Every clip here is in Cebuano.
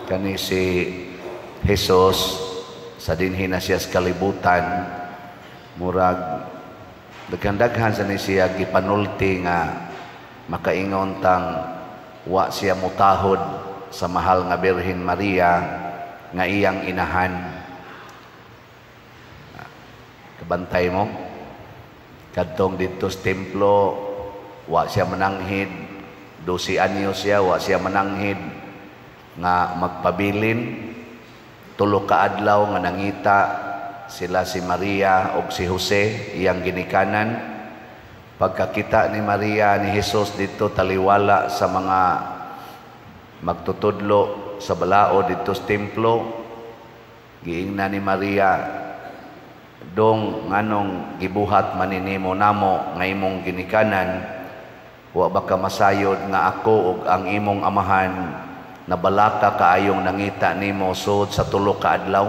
Kani si Jesus sa dinhi na siya sa kalibutan, murag daghan-daghan sa ni siya gipanulti nga makaingon tang wa siya mutahod sa mahal nga Birhen Maria nga iyang inahan. Kabantay mo kadtong didto sa templo, wa siya mananghid. 12 anyos siya, wa siya mananghid nga magpabilin 3 ka adlaw nga nangita sila, si Maria og si Jose, iyang ginikanan. Pagkakita ni Maria ni Jesus dito, taliwala sa mga magtutudlo sa balaod dito sa templo, giingna ni Maria, "Dong, nganong gibuhat man nimo namo nga imong ginikanan? Wa ba ka masayod nga ako ug ang imong amahan nabalaka kaayong nangita nimo sud sa 3 ka adlaw?"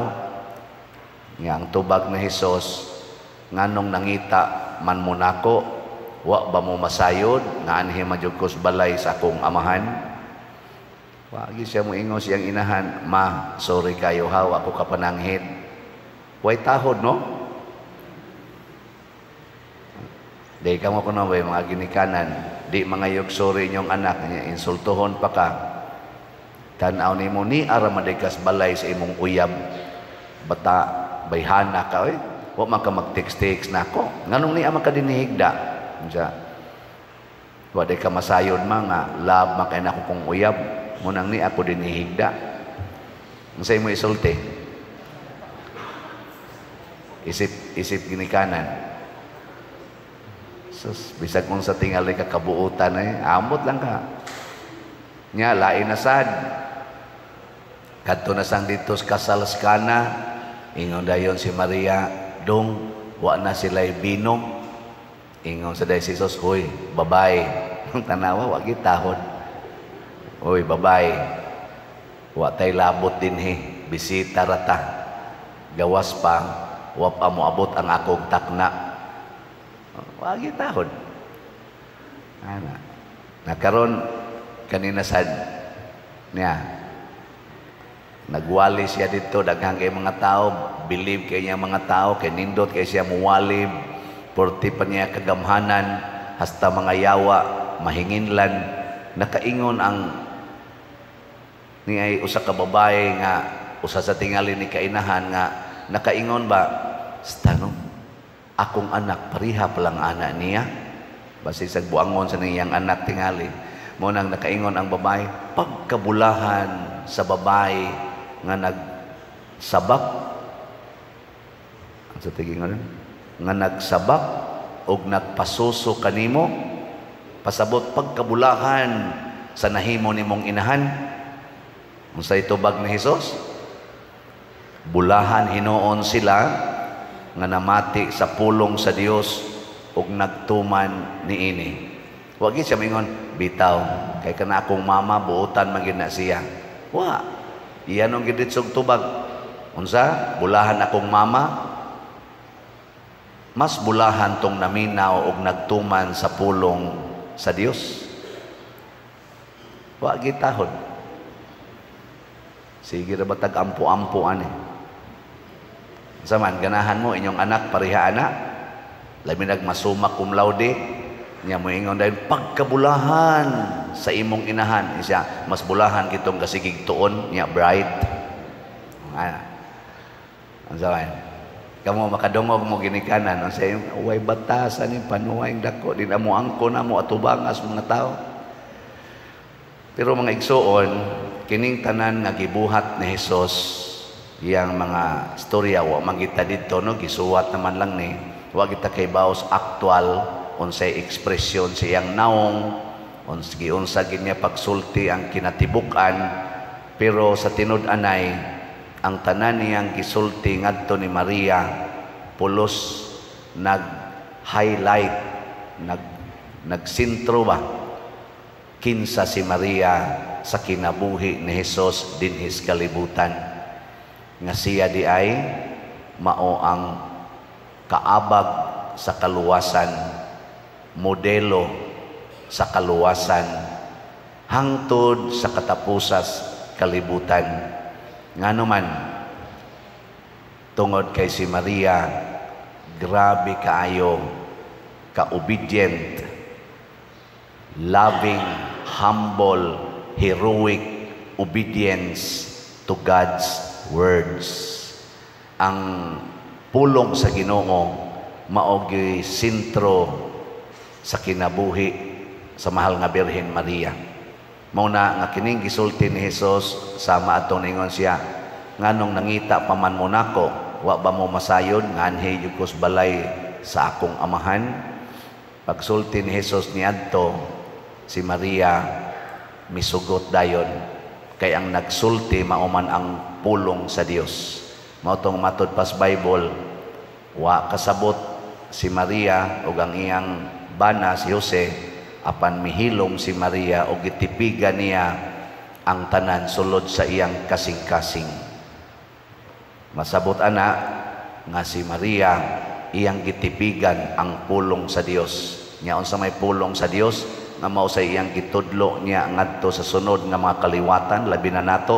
Nga ang tubag ni Hesus, "Nganong nangita man mo nako? Wa ba mo masayod nga anhi man jud ko sa balay sa akong amahan?" Wagi siya mo ingon siyang inahan, "Ma, sorry kayo ha, wa ko kapananghid." Way tahod, no? Di ka mo kuno bay mga ginikanan, di mangayog sorry inyong anak, nya insultuhon pa ka. Tan-aw nimo ni ara man kas balay sa imong uyab. Bata bayhana ka oy. Wa man ka mag-text-text nako. Nganong ni man ka dinihigda? Unsa? Wa di ka masayod ma nga love man kay nako kong uyab. Munang ni ako dinihigda. Unsay mo isulti? Isip isip ginikanan. Sus, bisag kung sa tingali ka kabuutan eh, amot lang ka. Nya, lain na sad. Kadto na sang dito sa kasal sa Kana, ingon dayon si Maria, "Dong, wa na sila'y bino." Ingon sa day si Jesus, "Hoy, babay." Tanawa, wa gitahod. "Hoy, babay. Wa tay labot dinhi, bisita rata. Gawas pa, wa pa moabot ang akong takna." Wa gitahod. Ana. Nakaron kanina sad niya nagwali siya dito, daghang kay mga tao, believe kay niya mga tao, kay nindot kay siya muwali, porti pa niya kagamhanan, hasta mga yawa mahinginlan. Nakaingon ang ni ay usa ka babae nga usa sa tingali ni kainahan nga nakaingon ba, "Stano, akong anak pareha palang ana niya." Basi sa buangon sa niyang anak tingali. Mo nang nakaingon ang babae, "Pagkabulahan sa babae nga nagsabak," ang sa tigingon, nga nagsabak og nagpasuso kanimo. Pasabot, pagkabulahan sa nahimo nimong inahan. Unsay tubag ni Hesus? "Bulahan hinuon sila nga namati sa pulong sa Dios ug nagtuman niini." Wa gid siya mingon, "Bitaw kay kana akong mama, buotan man gid na siya." Wa. Iyan ang gid tubag. Unsa? "Bulahan akong mama, mas bulahan tong naminaw og nagtuman sa pulong sa Dios." Wa gitahod. Sige ra batag ampo-ampo ani. Unsa man, ganahan mo inyong anak pareha ana? Labi nag ma-summa cum laude, nya moingon dayon, "Pagkabulahan sa imong inahan." Siya, "Mas bulahan kitong kasigig tuon nya bright." Ana. Unsa man? Kamo makadungog mo ginikanan, unsa yung way batasan ni panuay dako di na mo angko na mo atubangas mga tao. Pero mga igsuon, kining tanan nga gibuhat ni Hesus, iyang mga storya, wa man kita didto, no, gisuwat naman lang ni, wa kita kay baos aktual unsay ekspresyon sa iyang naong, uns giunsa gid niya pagsulti ang kinatibuk-an. Pero sa tinud-anay, ang tanan niyang gisulti ngadto ni Maria pulos nag-highlight, nagsintro ba kinsa si Maria sa kinabuhi ni Hesus dinhi sa kalibutan, nga siya di ay mao ang kaabag sa kaluwasan, modelo sa kaluwasan hangtod sa katapusas kalibutan. Ngano man? Tungod kay si Maria grabe kaayo ka-obedient, loving, humble, heroic obedience to God's words. Ang pulong sa Ginoo mao gyuy sentro sa kinabuhi sa mahal nga Birhen Maria. Mao na nga kining gisulti ni Jesus, sama atong ningon siya, "Nganong nangita pa man mo nako? Wa ba mo masayod nga anhi jud ko sa balay sa akong Amahan?" Pagsulti ni Jesus niadto, si Maria misugot dayon kay ang nagsulti mao man ang pulong sa Dios. Mao tong matud pas Bible, wa kasabot si Maria ug ang iyang bana si Jose, apan mihilom si Maria ug gitipigan niya ang tanan sulod sa iyang kasing-kasing. Masabot ana nga si Maria iyang gitipigan ang pulong sa Dios. Nya unsa may pulong sa Dios nga mao sa iyang gitudlo niya ngadto sa sunod nga mga kaliwatan, labi na nato?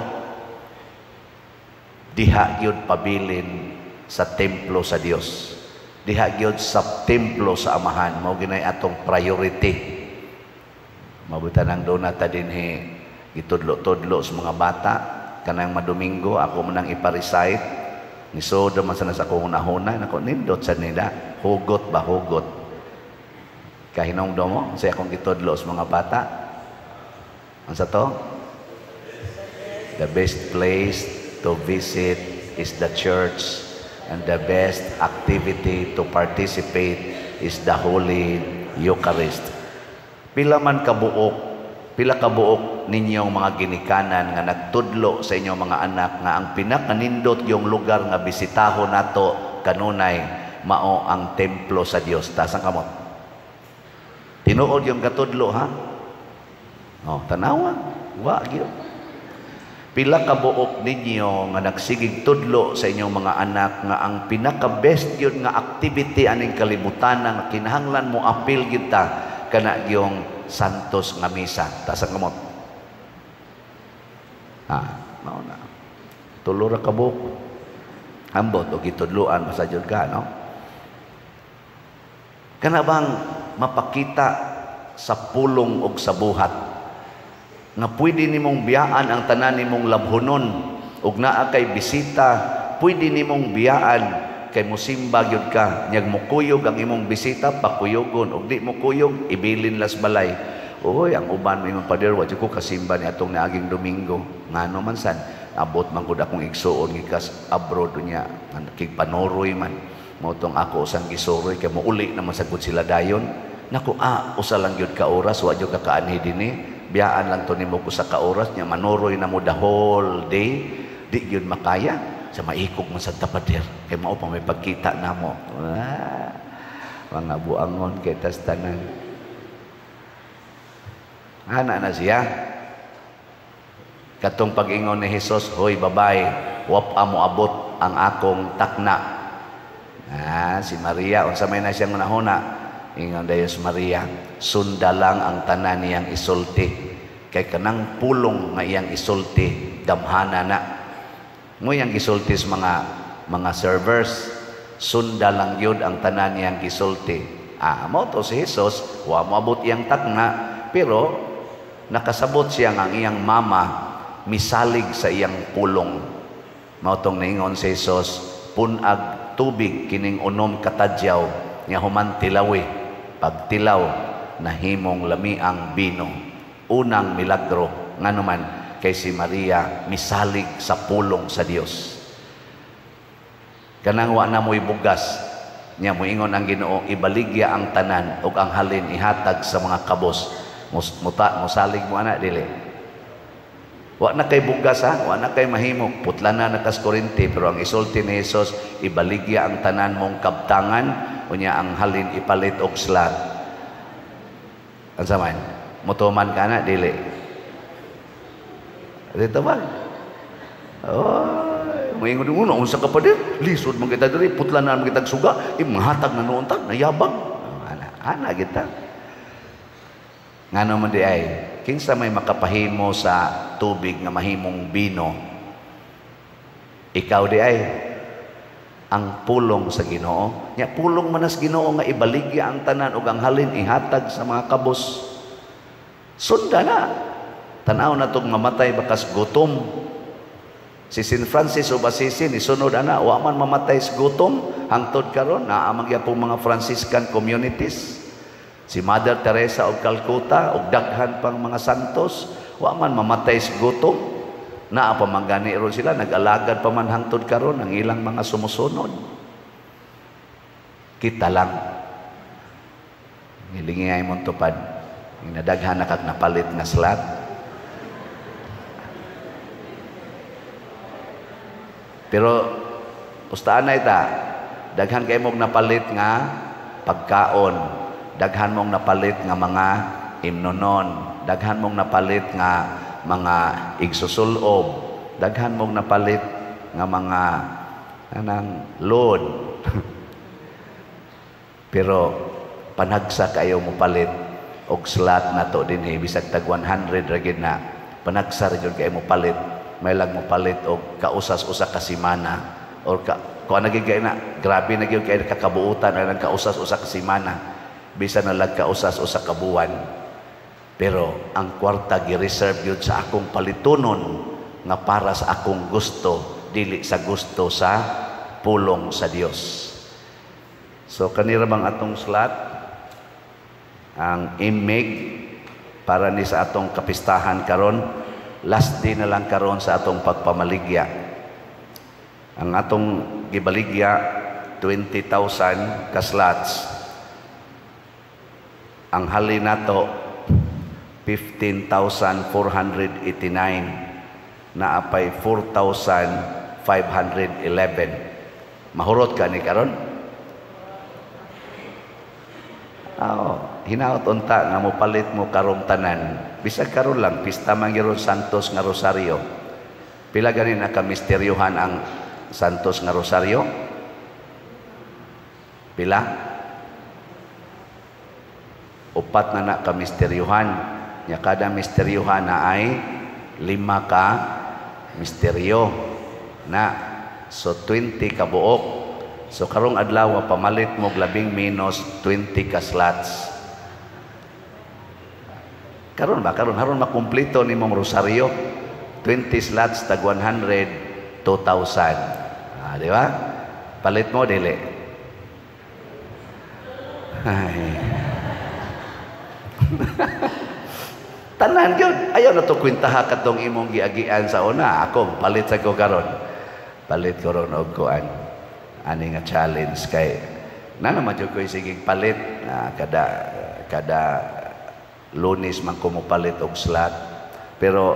Diha gyud pabilin sa templo sa Dios, diha gyud sa templo sa Amahan. Mao ginay atong priority. Mabutan ang duna ta dinhi gitudlo-tudlo sa mga bata kanang madomingo. Ako man ang ipa-recite, nisod man sana sa akong hunahuna nako, nindot sa nila, hugot ba, hugot. Kahinumdom mo sa akong gitudlo sa mga bata? Unsa to? The best place to visit is the church and the best activity to participate is the Holy Eucharist. Pila man kabuok, pila kabuok ninyong mga ginikanan nga nagtudlo sa inyong mga anak nga ang pinakanindot yung lugar nga bisitahon nato kanunay mao ang templo sa Dios? Taas ang kamot. Tinuod yung katudlo, ha? Oh, tanawa. Wa gyud. Pila ka buok ninyo nga nagsigig tudlo sa inyong mga anak nga ang pinaka-best gyud nga activity aning kalibutan nga kinahanglan mo apil gyud ta kana gyung Santos nga Misa? Taas ang kamot. Ha, mao na. 3 ra ka buok. Ambot og gitudloan basta jud ka, no? Kana bang mapakita sa pulong og sa buhat nga pwede nimong biyaan ang tanan nimong labhonon ug naa kay bisita, pwede nimong biyaan kay musimba gyud ka? Nyag mukuyog ang imong bisita, pakuyogon, ug di mukuyog, ibilin las balay. Oy, ang uban mo, "Pader, wa ko kasimba ni atong niaging Domingo." Ngano man san? Abot man gud akong igsuon gikas abroad niya, kig panuroy man. Mao tong ako usang gisuroy kay mouli naman sagud sila dayon. Nako, ah, usa lang gyud ka oras, wa gyud ka kaanhi dinhi. Biyaan lang to nimo usa ka oras nya manuroy na mo the whole day. Di gyud makaya sa maikog man sad ta, Pader, kay mao pa may pagkita namo. Ah, mga buangon kay tas tanan. Ana na siya. Katong pag-ingon ni Jesus, "Hoy babay, wa pa mo abot ang akong takna." Ah, si Maria, unsa may na siyang hunahuna? Ingon dayon si Maria, sunda lang ang tanan niyang isulti. Kay kanang pulong nga iyang isulti, gamhana na. Mo iyang gisulti sa mga servers, sunda lang yun ang tanan niyang gisulti. Ah, mao to si Jesus, wa moabot iyang takna, pero nakasabot siya nga ang iyang mama misalig sa iyang pulong. Mao tong niingon si Jesus, "Pun-ag tubig kining 6 ka tadyaw," nga human tilawi. Pagtilaw, nahimong lamiang bino. Unang milagro. Ngano man? Kay si Maria misalig sa pulong sa Dios. Kanang wa na mo'y bugas, nya moingon ang Ginoo, "Ibaligya ang tanan ug ang halin ihatag sa mga kabos." Muta musalig mo ana, dili? Wa na kay bugas ha, wa na kay mahimo, putla na nakas kuryente, pero ang isulti ni Jesus, "Ibaligya ang tanan mong kabtangan, unya ang halin ipalit og slot." Unsa man? Mutuman ka na, dili? Dito ba? Oh, moingon mo, "Unsa ka pa din? Lisod man kita diri, putla na man kitag suga, eh, mahatag na noon ta, nayabang." Ana, ana kita. Ngano man di ay, kinsa may makapahimo sa tubig nga mahimong bino? Ikaw di ay, ang pulong sa Ginoo. Nya pulong man as Ginoo nga ibaligya ang tanan ug ang halin ihatag sa mga kabos. Sunda na. Tanaw na tog mamatay bakas gutom. Si Saint Francis of Assisi ni sunod ana, wa man mamatay sa gutom hangtod karon naa man gyapon mga Franciscan communities. Si Mother Teresa of Calcutta ug daghan pang mga santos, wa man mamatay sa gutom. Naa pa man gani ron sila, nag-alagad pa man hangtod karon ang ilang mga sumusunod. Kita lang. Ngilingi ay mong tupad. Nadaghan na kag napalit nga slot. Pero pustaan na ita, daghan kay mong napalit nga pagkaon, daghan mong napalit nga mga imnonon, daghan mong napalit nga mga igsusulob, daghan mong napalit nga mga anang load. Pero panagsa kayo mo palit og slot na to dinhi, bisag tag 100 ra gid na, panagsa ra jud kayo mo palit. May lang mo palit og kausas usa ka semana or ka kuan na gyud kay na, grabe na gyud kay kakabuutan ang kausas usa ka semana, bisan na lag kausas usa ka buwan. Pero ang kwarta gi-reserve gyud sa akong palitunon nga para sa akong gusto, dili sa gusto sa pulong sa Dios. So kanira bang atong slot ang imig para ni sa atong kapistahan karon, last day na lang karon sa atong pagpamaligya. Ang atong gibaligya 20,000 ka slots. Ang hali nato 15,489, naapay 4,511. Mahurot ka ni karon? Oo, hinaot unta nga mopalit mo karong tanan. Bisag karon lang pista man gyud Santos nga Rosario. Pila gani naka misteryuhan ang Santos nga Rosario? Pila? Upat na na ka misteryuhan. Nya kada misteryuhan na ay 5 ka misteryo na. So 20 ka buok. So karong adlaw pamalit mo labing minus 20 ka slots. Karon ba karon haron makumpleto nimong rosaryo 20 slots tag 100, 2,000. Ah, di ba? Palit mo dili. Ay. Tanan gyud. Ayaw na to kwentaha katong imong giagian sa una. Ako palit sa ko karon. Palit ko ron og kuan. Ani nga challenge kay na naman jud ko'y sigig palit na kada Lunes man ko mopalit og slot. Pero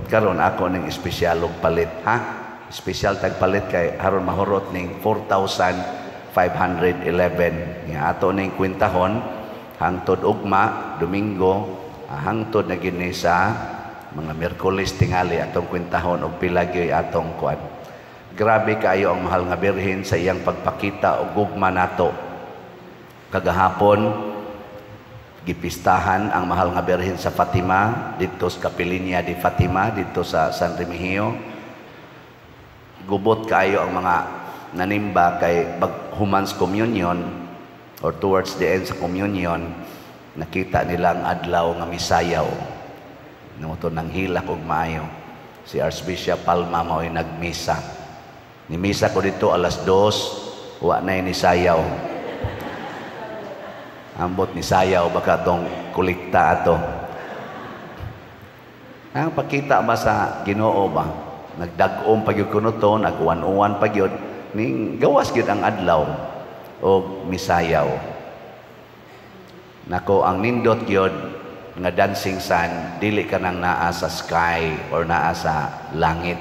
karon ako ning espesyal og palit, ha? Espesyal tag palit kay aron mahurot ning 4,511. Nga ato ning kwentahon hangtod ugma Domingo, hangtod na gini sa mga Miyerkules tingali atong kwentahon og pila gyud atong kuan. Grabe kaayo ang mahal nga Birhen sa iyang pagpakita og gugma nato. Kagahapon gipistahan ang mahal nga Birhen sa Fatima didto sa Kapilinya di Fatima didto sa San Remigio. Gubot kaayo ang mga nanimba kay humans communion or towards the end sa communion, nakita nila ang adlaw nga misayaw. Namuto nang hilak og maayo. Si Archbishop Palma mao'y nagmisa. Nimisa ko dito alas 2, wa na'y nisayaw. Ambot ni sayaw baka tong kolekta ato. Ang pakita ba sa Ginoo ba? Nagdag-om pa gyud kuno to, nag-uwan-uwan pa gyud, ning gawas gyud ang adlaw og misayaw. Nako, ang nindot gyud nga dancing sun dili ka nang naa sa sky or naa sa langit.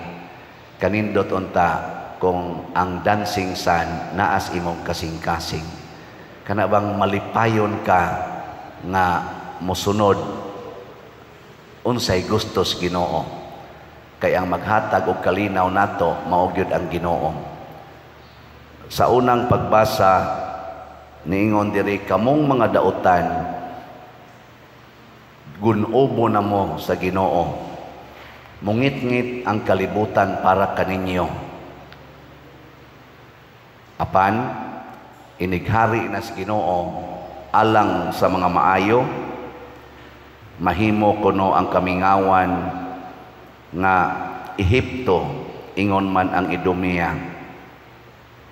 Kanindot unta kung ang dancing sun naas imong kasing-kasing. Kana bang malipayon ka nga mosunod unsay gustos Ginoo. Kay ang maghatag og kalinaw nato mao gyud ang Ginoo. Sa unang pagbasa niingon diri, kamong mga dautan Gunobo na mo sa Ginoo. Mungitngit ang kalibutan para kaninyo. Apan inighari na sa Ginoo alang sa mga maayo, mahimo kuno ang kamingawan nga Ehipto, ingon man ang Idumea.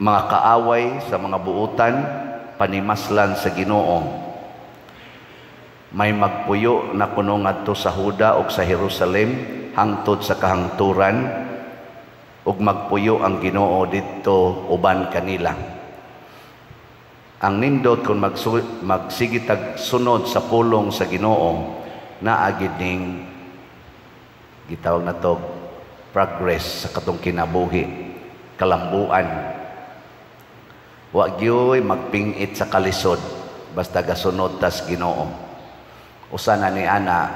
Mga kaaway sa mga buutan, panimaslan sa Ginoo. May magpuyo na kuno ngadto sa Huda ug sa Jerusalem hangtod sa kahangturan, ug magpuyo ang Ginoo didto uban kanila. Ang nindot kung magsigitag sunod sa pulong sa Ginoo, naa gid ning gitawag na to progress sa katong kinabuhi, kalambuan. Wa gyoy magpingit sa kalisod basta gasunod tas Ginoo. Usa na ni ana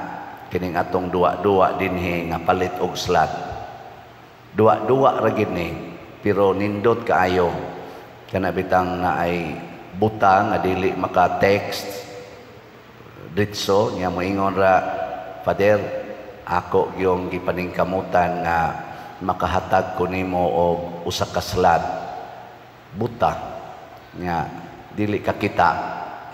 kining atong duwa-duwa dinhi nga palit og slot. Duwa-duwa ra gid ni, pero nindot kaayo kana bitang naay buta nga dili maka-text ditso niya, moingon ra, "Father, ako gyung gipaningkamutan nga makahatag ko nimo og usa ka slot." Buta nga dili ka kita,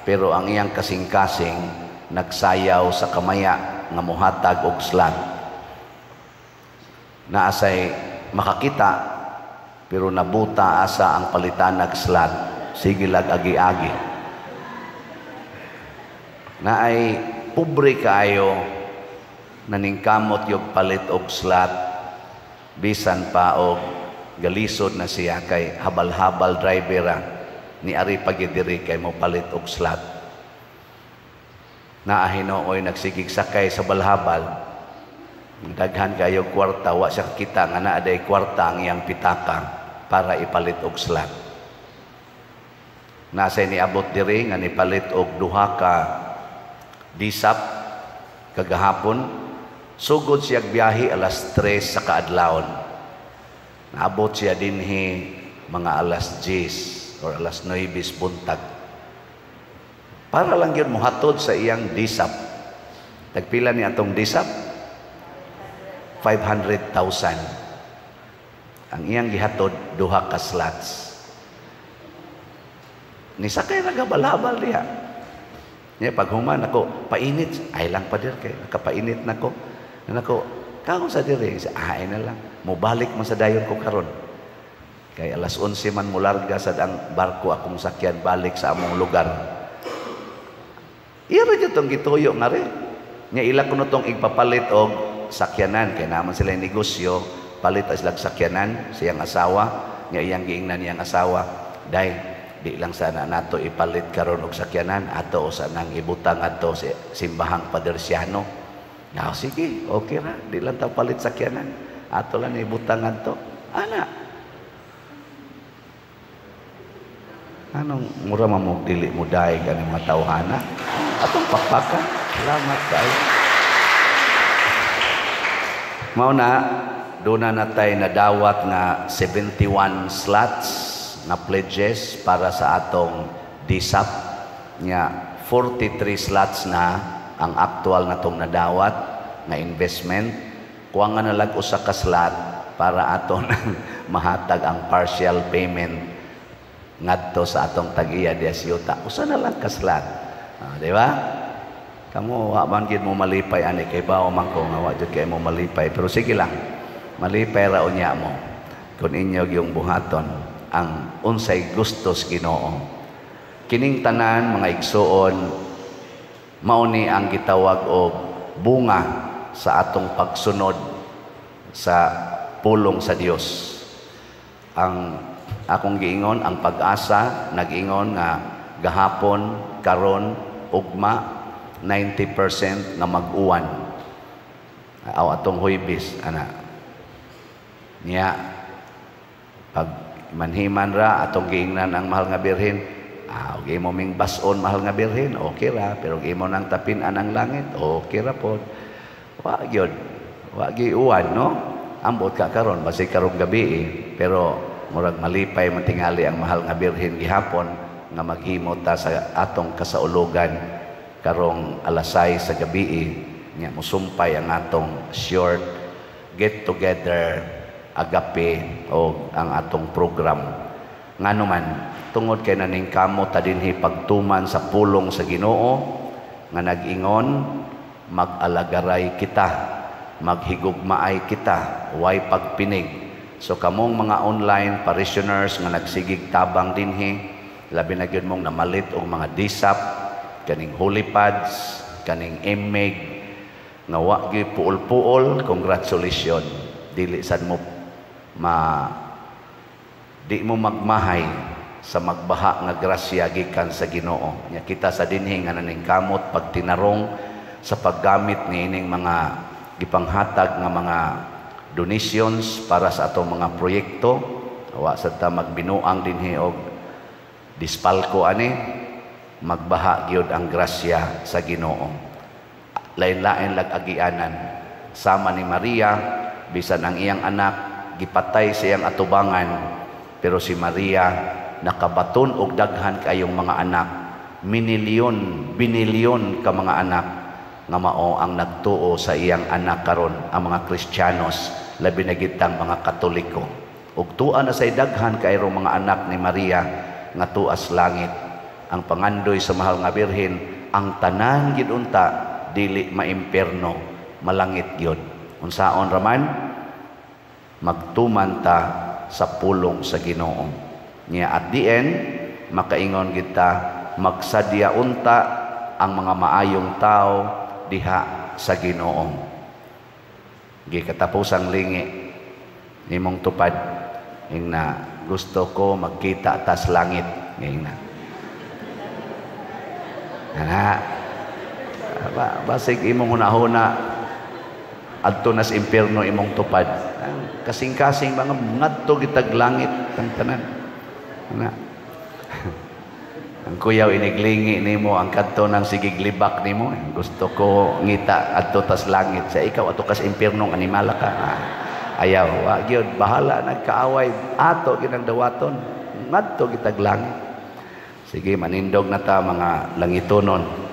pero ang iyang kasing-kasing nagsayaw sa kamaya nga mohatag og slot. Naasay makakita pero nabuta asa ang palitanag slot, sige lag agi-agi. Naay pobre kaayo, naningkamot yung palit og slot bisan pa og galisod na siya kay habal-habal driver ni ari pagidiri kay mo palit og slot. Naa hinooy nagsigig sakay sa balhabal, daghan kayo kwarta, wa siya kita nga naa day kwarta ang iyang pitaka para ipalit og slot. Nasa niabot diri nga nipalit og duha ka disap kagahapon. Sugod siya biyahe alas 3 sa kaadlawon. Naabot siya dinhi mga alas 10 or alas 9 buntag. Para lang yun muhatod sa iyang disap. Tagpila ni atong disap? 500,000. Ang iyang gihatod, duha ka slots. Nisakay ra gabalhabal diha. Nya pag human ako, painit, ay lang pa dir kay nakapainit na ko. Nako, kaon sa diri, ay na lang. Mobalik man sa dayon ko karon. Kay alas 11 man mularga sa ang barko akong sakyan balik sa among lugar. Iya ra jud tong gituyo nga ri. Nya ila kuno tong igpapalit og sakyanan kay naman sila negosyo, palit sila sakyanan siyang asawa, nya iyang giingnan niyang asawa, "Day, di lang sana nato ipalit karon og sakyanan, ato usa nang ibutang adto sa simbahang Padersiano." "Ah, sige, okay ra, di lang ta palit sakyanan. Ato lang ibutang adto." Ana. Anong mura man mo dili mo daig ani mga tawhana? Atong pakpakan. Salamat kaayo. Mao na doon na natay nadawat nga 71 slots na pledges para sa atong DSAP. Nga 43 slots na ang actual na tong nadawat nga investment. Kuha nga nalag usa ka slot para aton mahatag ang partial payment ngadto sa atong tag-iya diya sa yuta. Usa na lang ka slot. Di ba? Kamo wa man gid mo malipay ani kay bawo man ko nga wa jud kay mo malipay, pero sige lang. Malipay ra unya mo kung inyo yung buhaton ang unsay gustos Ginoo. Kining tanan mga igsuon mao ni ang gitawag og bunga sa atong pagsunod sa pulong sa Dios. Ang akong giingon, ang pag-asa nag-ingon nga gahapon, karon, ugma 90% nga mag-uwan. Aw atong Huybis ana. Niya pag manhiman ra atong giingnan ang mahal nga birhen, og imo ming bason mahal nga birhen, okay ra, pero imo nang tapin-an ang langit, okay ra pod. Wa gyud. Wa gyud uwan, no? Ambot ka karon basi karong gabi eh. Pero murag malipay man tingali ang mahal nga birhen gihapon nga maghimo ta sa atong kasaulugan Karong alas 6 sa gabi nya musumpay ang atong short get together, agape o ang atong program. Ngano man, tungod kay naningkamot ta dinhi pagtuman sa pulong sa Ginoo nga nag-ingon, mag-alagaray kita, maghigugmaay kita, way pagpinig. So kamong mga online parishioners nga nagsigig tabang dinhi, labi na gyud mong namalit og mga DSAP, kaning holy pads, kaning MMEG, nga wa gyud puol-puol, congratulations. Dili sad mo ma di mo magmahay sa magbaha nga grasya gikan sa Ginoo. Nya kita sa dinhi nga naningkamot pagtinarong sa paggamit niining mga gipanghatag nga mga donations para sa atong mga proyekto, wa sad ta magbinuang dinhi og dispalko ani, magbaha gyud ang grasya sa Ginoo. Lain-lain lag agianan. Sama ni Maria, bisan ang iyang anak gipatay sa iyang atubangan, pero si Maria nakabaton og daghan kayong mga anak, minilyon, binilyon ka mga anak nga mao ang nagtuo sa iyang anak karon, ang mga Kristiyanos, labi na gitang mga Katoliko. Ug tua na say daghan kayro mga anak ni Maria nga tuas langit. Ang pangandoy sa mahal nga Birhen, ang tanan gid unta dili maimpierno, malangit gyud. Unsaon raman, magtuman ta sa pulong sa Ginoo. Nya at the end, makaingon kita, magsadya unta ang mga maayong tao diha sa Ginoo. Gikatapusang lingi nimong tupad, ingna, "Gusto ko magkita tas langit." Ingna ana ba, basig imong hunahuna adto nas impierno imong tupad. Kasing-kasing mga ngadto gitag langit tang tanan ana. Ang kuyaw iniglingi nimo ang kadto nang sigig libak nimo, "Gusto ko ngita adto tas langit." Sa ikaw adto kas impierno, animala ka. Ah, ayaw, wa gyud, bahala nagkaaway, ato ginang dawaton, ngadto gitag langit. Sige, manindog na ta, mga langitonon.